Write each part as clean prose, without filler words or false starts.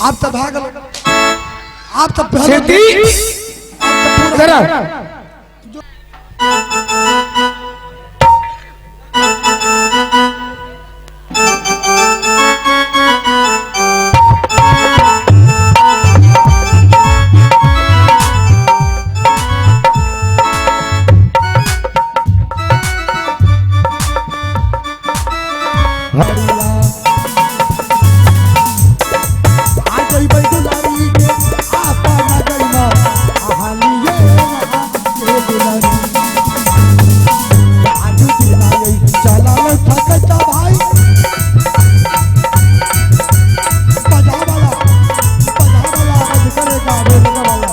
आब तऽ भए गेल, आब तऽ भए गेल। सेती इधर आओ। आ जइबै दुलारी के आपन गइमा अहाँ लिए अहाँ के दुलारी आजू दिनाई चलल ठकता भाई बजा वाला बजा वाला बज करेगा रोजगा वाला।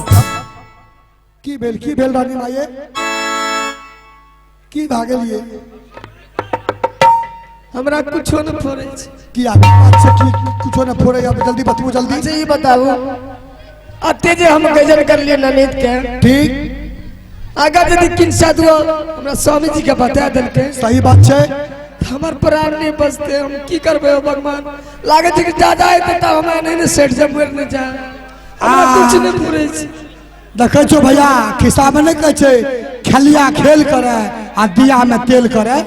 की भेल, की भेल रानी माये, की भागलिए? हमरा कुछो न फोड़ै छै। की आब अच्छा की कुछो न फोड़ै? आब जल्दी बतबू जल्दी। अच्छा ई बताबू, अते जे हम गजन करलिए ननीत के, ठीक, अगर यदि किन साधु हमरा स्वामी जी के बता देलकै, सही बात छै, हमर प्राण नहीं बचते, हम की करबै हो भगवान? लागे छै कि ज्यादा हेतै तब हमरा नहीं ने सेठ जब मरि नहि जाय। हमरा कुछ नहीं पूरे छै। देखै छौ भैया, खिस्सा में नहीं कहै छै खेलिया खेल करे आ दिया में तेल करे।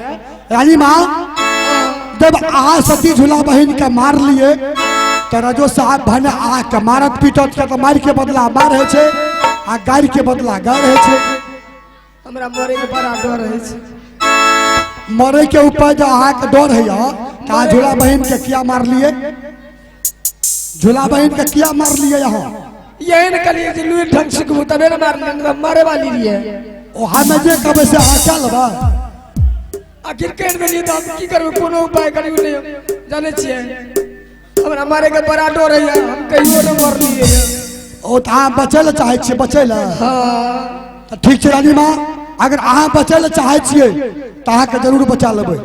रानी माँ, जब अहाँ सती झूला बहिन के मार लिए तो रजो साहब भने अहाँ के मारत पीटत के तो मार के बदला मार होइ छै आ गारि के बदला गारि होइ छै। हमरा मरे के बड़ा डर होइ छै। मरे के उपाय जब अहाँ के डर होइया तऽ अहाँ झूला बहिन के किया मारलिए? झूला बहिन के किया मारलिए अहाँ? यही ने कहलिए जे लुरि ढंग सिखबू तबे ने मारलिए, नहि तऽ मारे वाली रहिए। ओ हमे जे कहबै से अहाँ कए लेबै? आखिर कहि देलियै तऽ हम की करबै? कोनो उपाय करियौ नहि जानै छियै। हमरा मारे के बड़ा डर होइया, हम कहियो नहि मरलियै। ओ तऽ अहाँ बचै लए चाहै छियै? बचै लए? हँ। तऽ ठीक छै रानी माँ, अगर अहाँ बचै लए चाहै छियै तऽ अहाँके जरूर बचा लेबै।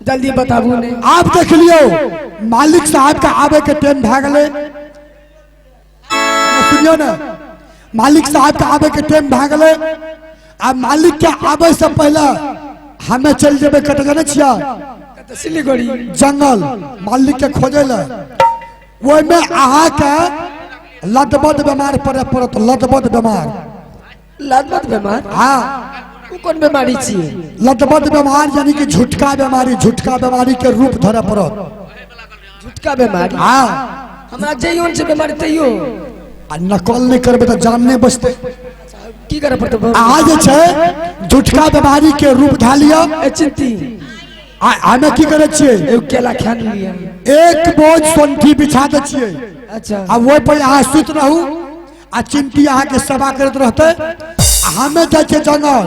जल्दी बताबू ने। आब देख लियौ, मालिक साहब के आबे के टाइम भए गेलै। सुनियौ ने, मालिक साहब के आबे के टाइम भए गेलै। आ मालिक के आबे से पहले हमे चलि जेबै कतऽ जानै छियै? कतऽ? सिलीगुड़ी जंगल मालिक के खोजै लए। ओहिमे अहाँके लदबद बीमार पड़े पड़त, लदबद बीमार। लदबद बीमार? हाँ। ओ कोन बीमारी छियै? लदबद बीमार यानी कि झुटका बीमारी, झुटका बीमारी के रूप धरे पड़त। झुटका बीमारी? हाँ। हमरा जइयो छै बीमारी तैयो आ नकल नहि करबै तऽ जान नहि बचतै। की करे पड़तै? अहाँ जे छै झुटका बीमारी के रूप धए लिअ। ए चिंती, आ हमे की करै छियै? एगो केला खा लिअ, एक बोझ सोंठी बिछा दै छियै। अच्छा। आ ओहि पर अहाँ सुति रहू आ चिंती अहाँके सेवा करैत रहतै। आ हमे जाइ छियै जंगल,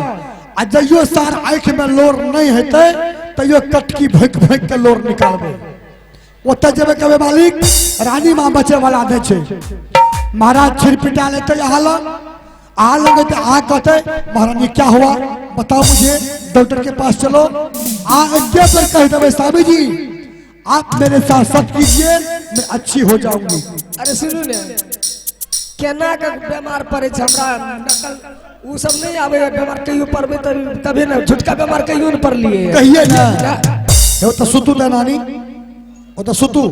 आ जइयो सार आँखि में लोर नहि हेतै तैयो कटकी भोंकि भोंकि के लोर निकालबै। ओतऽ जेबै कहबै मालिक रानी माँ बचे वाला नहि छै। महाराज छिरपिटा लेतै अहाँ लग, अहाँ लग एतै, अहाँ कहतै महारानी क्या हुआ बताओ मुझे, डॉक्टर के पास चलो। अहाँ एके बेर कहि देबै स्वामी जी आप मेरे साथ सत कीजिए, मैं अच्छी हो जाऊंगी। अरे सुनू ने, केना के बीमार पड़ै छै? हमरा नकल उ सब नहीं आबै है। बीमार कहियो पड़बै तभी ने, झुटका बीमार कहियो ने पड़लियै। कहिए ने। हे तऽ सुतू ने नानी, ओ तऽ सुतू।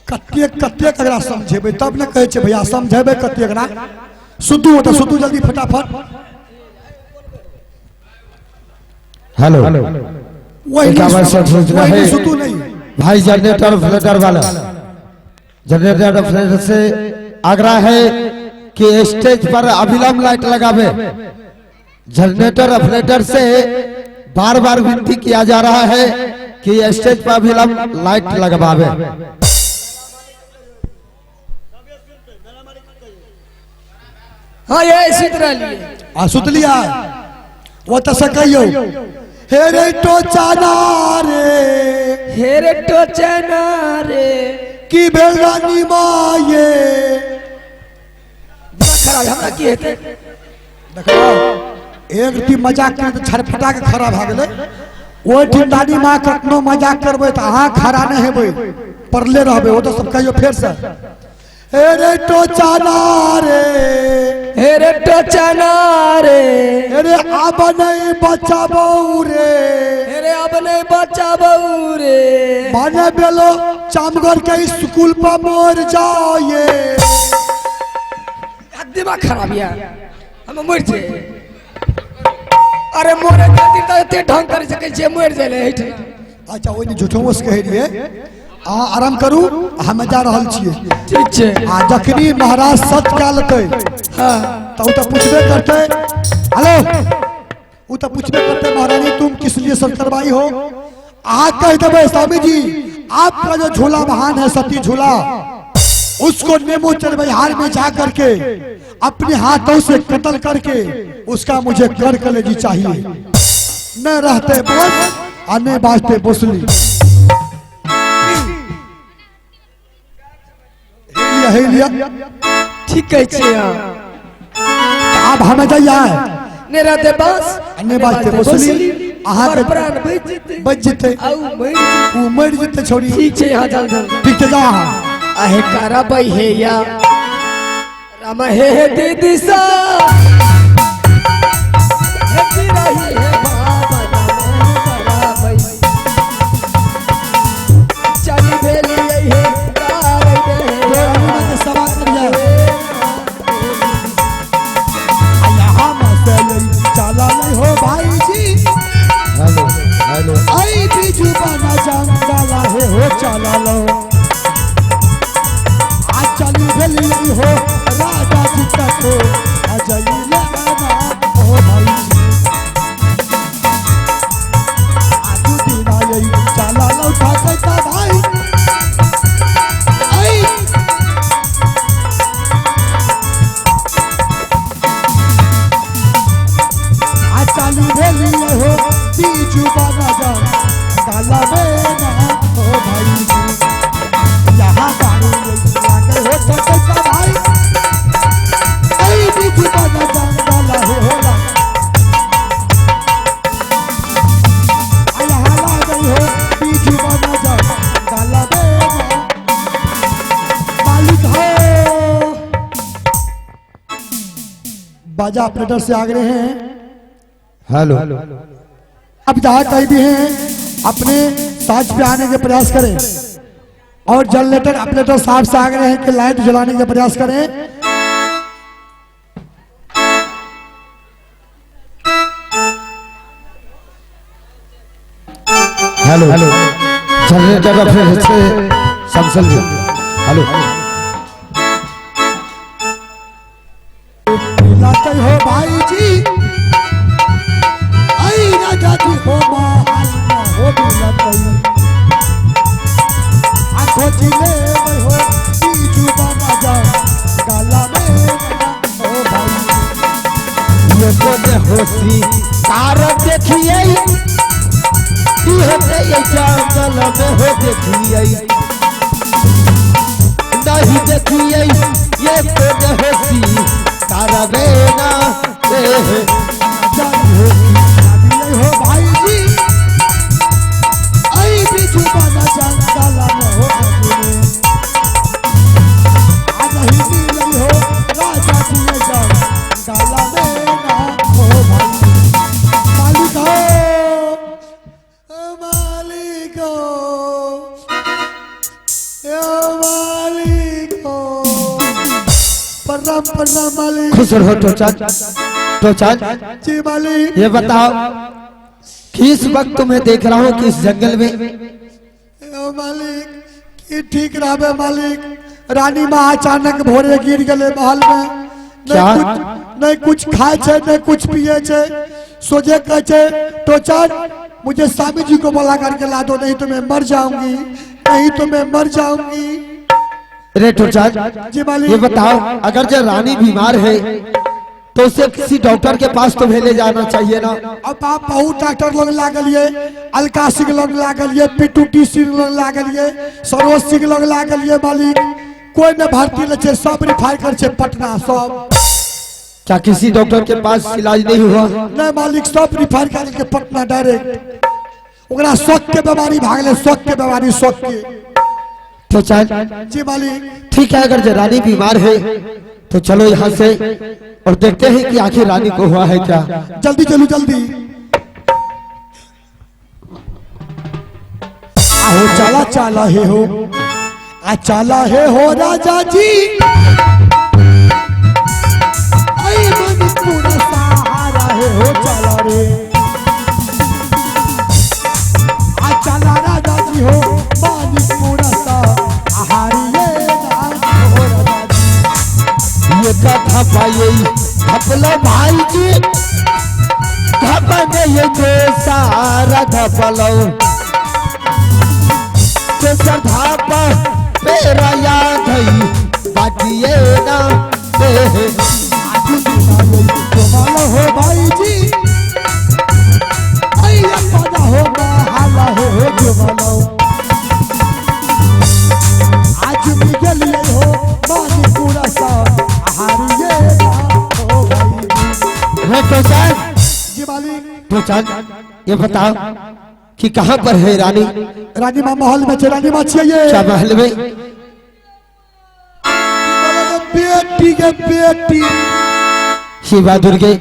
कतेक कतेक एकरा समझेबै तब ने कहै छै भैया, समझेबै कतेक एकरा। सुतू, ओ तऽ सुतू जल्दी फटाफट। हेलो, वही एक आवश्यक सूचना वही है। सुतू नहीं भाई, जनरेटर फ्लेटर वाला, जनरेटर फ्लेटर से आग्रह है कि स्टेज पर अविलंब लाइट लगावे। जनरेटर ऑपरेटर से बार बार विनती किया जा रहा है कि स्टेज पर अविलंब लाइट लगवावे। हाँ, ये सुति रहलियै। आ सुतलियै? ओतऽ से कहियौ, हे रे टोचाना रे, हे रे टोचना रे, की भेल रानी माये? दिमाग खराब है, हमरा की हेतै? देखो, एक टी मजाक के तऽ छटपटा के खड़ा भए गेलै। ओहिठाम रानी माँ कखनो मजाक करबै तऽ अहाँ खड़ा नहि हेबै, पड़ले रहबै। ओ तऽ सब कहियौ फेरसँ, हे रे टोचाना रे, हे रे टोचना रे, हे रे आब नहीं बचाबौ रे, हे रे अब नहीं बचाबौ रे, भने बेलो चामगढ़ के स्कूल पर मर जाइए। दिमाग खराब या हम मर जे। अरे मरे खातिर त एते ढंग कर सकै छियै, मर जाय ले एहिठाम। अच्छा ओहि झूठो से कहै रहियै। आ आराम करू, हम जा रहल छियै। ठीक छै। आ जखनी महाराज सत कए लेतै, हां, त उ त पुछबे करतै। हेलो, उ त पुछबे करतै महारानी तुम किस लिए सत करवाई हो। आ कह देबै स्वामी जी आपका जो झूला महान है सती झूला, उसको नेमो चरबिहार में जा करके अपने हाथों से कत्ल करके उसका मुझे कर कलेजी चाहिए। न रहते बोल और न बाजते बोसली। हे लिया ठीक कहै छियै। अब हमें जाइए ने रहते बांस ने बाजते बोसली, अहाँ के प्राण बच जेतै, बच जेतै, आ उ मरि जेतै, उ मरि जेतै छोड़ी। ठीक छै, यहाँ चल चल। ठीक छै, जा अहाँ। आहे करबै हे या राम हे हे दीदी सा हे रही हे बाबा करबै चल भेलियै हे करबै हे के सभा करियै। यहाँ से चला नहीं हो भाई जी। हेलो हेलो, आई बीजू बना जंगला हे हो चला लो। आ चली भेली हो राजा जी तक अजय लाना हो भाई जी। आजू दिन आई चला लो ठाकता भाई। आई आ चली भेली हो बीजू बना जंगला में ना हो भाई जी। यहाँ दारू लागे हो सकता भाई। आई बीजू बना जंगला हो होला। यहाँ लागे हो बीजू बना जंगला में ना मालिक हो। बाजा ऑपरेटर से आगे हैं। हेलो, अब जहाँ कहीं भी हैं अपने साज पे आने के प्रयास करें और जनरेटर ऑपरेटर साहब से आगे हैं कि लाइट जलाने के प्रयास करें। हेलो हेलो, जनरेटर ऑपरेटर से शमसल जी। हेलो, लाते हो भाई जी। आई राजा जी हो महाल हो मिलते आखो जिले में हो बीजू बना जाओ गाला में हो भाई। ये कोने होसी तार देखिए होते जंगल में हो देखिए नहीं देखिए ये कोने होसी तार बेना हो भाई जी। आई बीजू बना जंगल में हो आ नहीं मिली हो राजा जी जंगल में ना हो भाई। मालिक हो मालिक हो मालिक हो। प्रणाम प्रणाम मालिक। खुश रहो टोचान। टोचान जी मालिक, ये बताओ कि इस वक्त तुम्हें देख रहा हूँ कि इस जंगल में। मालिक की ठीक रहा मालिक, रानी माँ अचानक भोरे गिर गए महल में। क्या? नहीं कुछ खाए छे नहीं कुछ पिए छे। सोझे कहे छे टोचान मुझे स्वामी जी को बुला करके ला दो, नहीं तो मैं मर जाऊंगी, नहीं तो मैं मर जाऊंगी। अरे टोचान जी मालिक, ये बताओ अगर जो रानी बीमार है तो उसे किसी डॉक्टर के पास तुम्हें ले जाना चाहिए ना। अब आप बहुत डॉक्टर लोग लागलिए, अलका सिंह लोग लागलिए, पीटूटी सिंह लोग लागलिए, सरोज सिंह लोग लागलिए मालिक, कोई न भर्ती ले छे, सब रिफायर कर छे पटना सब। क्या किसी डॉक्टर के पास इलाज नहीं हुआ? नहीं मालिक, सब रिफायर कर के पटना डायरेक्ट। ओकरा शौक के बीमारी भागले, शौक के बीमारी, शौक के। तो चल जी मालिक ठीक है, अगर रानी बीमार है तो चलो यहाँ से और देखते हैं कि आखिर रानी को हुआ है क्या। जल्दी चलो जल्दी। आहो चला चला हे हो आ चला हे हो राजा जी आई मणिपुर सहारा हे हो चला रे आ चला राजा जी हो मणिपुर सहारिये ना हो राजा जी। ये कथा पाई धपलो भाई जी धपने ये जो सारा धपलो तो धापा तेरा याद है बाकी ये ना तुम्हारा हो भाई जी आई अपना हो हाला हो जुमालो आज भी गलिए हो मानी पूरा सा हारिए ना हो भाई जी। है तो चांद जी मालिक तो चांद ये बताओ कि कहाँ पर है रानी? रानी माँ महल में छे, रानी माँ छियै। क्या महल में? बेटी के बेटी शिवा दुर्गे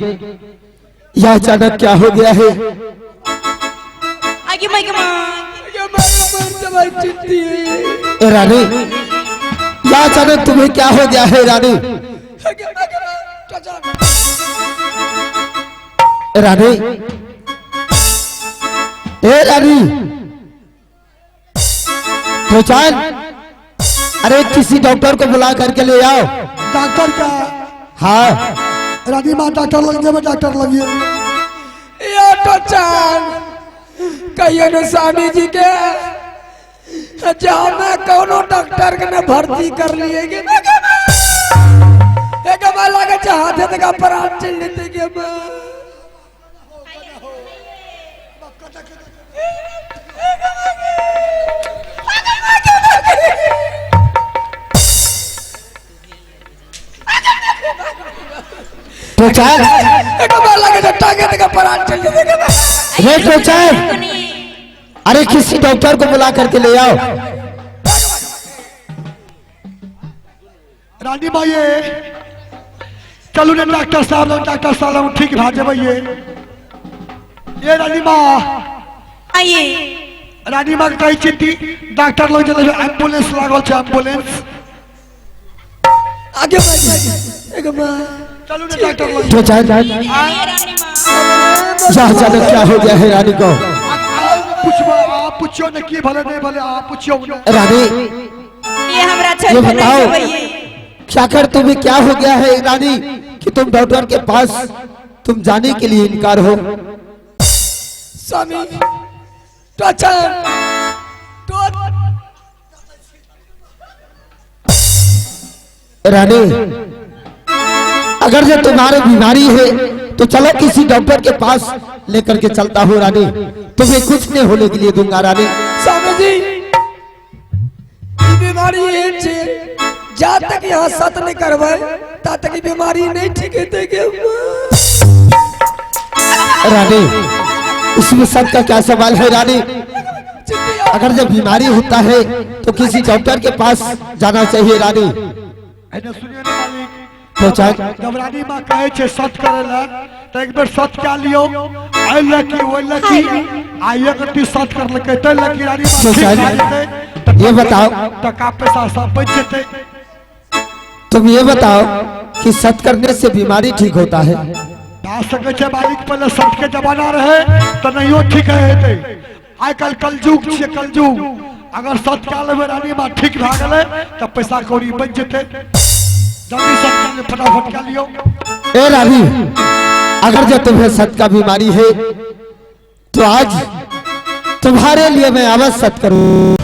यह अचानक क्या हो गया है? आगे माई के माँ ए रानी यह अचानक तुम्हें क्या हो गया है रानी? ए रानी, ए रानी तो चांद अरे किसी डॉक्टर को बुला करके ले आओ। डॉक्टर का? हाँ रानी माँ डॉक्टर लग जाए, डॉक्टर लगिए। ये तो चांद कहियो ने स्वामी जी के जहाँ मैं कोनो डॉक्टर के ने भर्ती कर लिए के एक बार लगे चाहते थे का प्राण चल लेते के तो चांद एक बार लगे टांगे का प्राण चल लेते के रे तो चांद अरे किसी डॉक्टर को बुला करके ले आओ। रानी माँ ये चलू ने डॉक्टर साहब लग, डॉक्टर साहब लग ठीक भा जेबै ये रानी माँ। आइए रानी माँ कहै छी डॉक्टर लग जेबै, एम्बुलेंस लागल छै, एम्बुलेंस। आगे एक बार चलू ने डॉक्टर लग। तो चांद रानी माँ यह अचानक क्या हो गया है रानी को? पूछबो आप पूछियो ने की भले नहीं भले आप पूछियो ने। रानी ये हमरा ये बताओ क्या कर तुम्हें क्या हो गया है रानी कि तुम डॉक्टर के पास तुम जाने के लिए इनकार हो? स्वामी तो चांद तो रानी अगर जो तुम्हारी बीमारी है तो चलो किसी डॉक्टर के पास लेकर के चलता हूँ रानी, तुम्हें कुछ नहीं होने के लिए दूंगा रानी। स्वामी जी बीमारी है जा तक यहाँ सत नहीं करवाए ता तक बीमारी नहीं ठीक होते के। रानी इसमें सत का क्या सवाल है रानी? अगर जब बीमारी होता है तो किसी डॉक्टर के पास जाना चाहिए रानी। तो जब रानी माँ कहे छे सत करे ला तो एक बार सत क्या लियो आई लकी वो लकी आई एक सत कर लके तो लकी रानी माँ ठीक भा जेतै। ये बताओ टका पैसा सब बच जेतै। तुम ये बताओ कि सत करने से बीमारी ठीक होता है? भा सकै छै मालिक, पहले सत के जमाना रहे तो नहीं ठीक हेतै। आइ काल्हि कलयुग छियै, कलयुग। अगर सत कए लेबै रानी माँ ठीक भए गेलै तऽ पैसा कौड़ी बचि जेतै। जल्दी सत कए लियौ, फटाफट कए लियौ। ए रानी अगर जो तुम्हें सत का बीमारी है तो आज तुम्हारे लिए मैं अवश्य सत करूं।